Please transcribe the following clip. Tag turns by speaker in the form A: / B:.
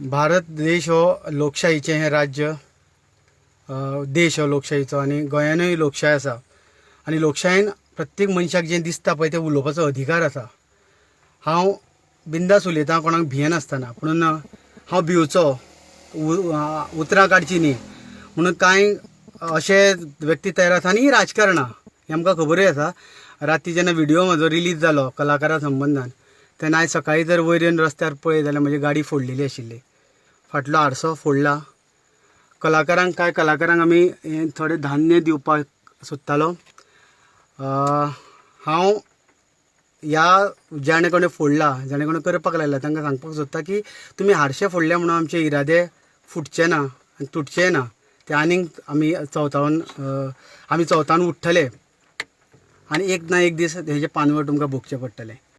A: भारत देश हो लोकशाहीचें हें राज्य, देश हो लोकशाहीचो आनी गोंयानूय लोकशाय आसा आनी लोकशायेन प्रत्येक मनशाक जें दिसता पळय तें उलोवपाचो अधिकार आसा. हांव बिंदास उलयतां, कोणाक भियेनासतना. पुणून हांव भिवचो, उतरां काडचीं न्ही म्हणून कांय अशे व्यक्ती तयार आसा आनी ही राजकारणां हें आमकां खबरूय आसा. राती जेन्ना व्हिडियो म्हजो रिलीज जालो कलाकारा संबंदान तेन्ना आयज सकाळीं जर वयर येवन रस्त्यार पळयत जाल्यार म्हजी गाडी फोडलेली आशिल्ली, फाटलो हारसो फोडला. कलाकारांक, कांय कलाकारांक आमी हें थोडें धान्य दिवपाक सोदतालो. हांव ह्या जाणें कोणें फोडला, जाणें कोणें करपाक लायला तांकां सांगपाक सोदता की तुमी हारशे फोडले म्हणून आमचे इरादे फुटचे ना आनी तुटचे ना, ते आनीक आमी चवतावन, आमी चवतावन उठ्ठले आनी एक ना एक दीस हेजें पानवळ तुमकां भोगचें पडटलें.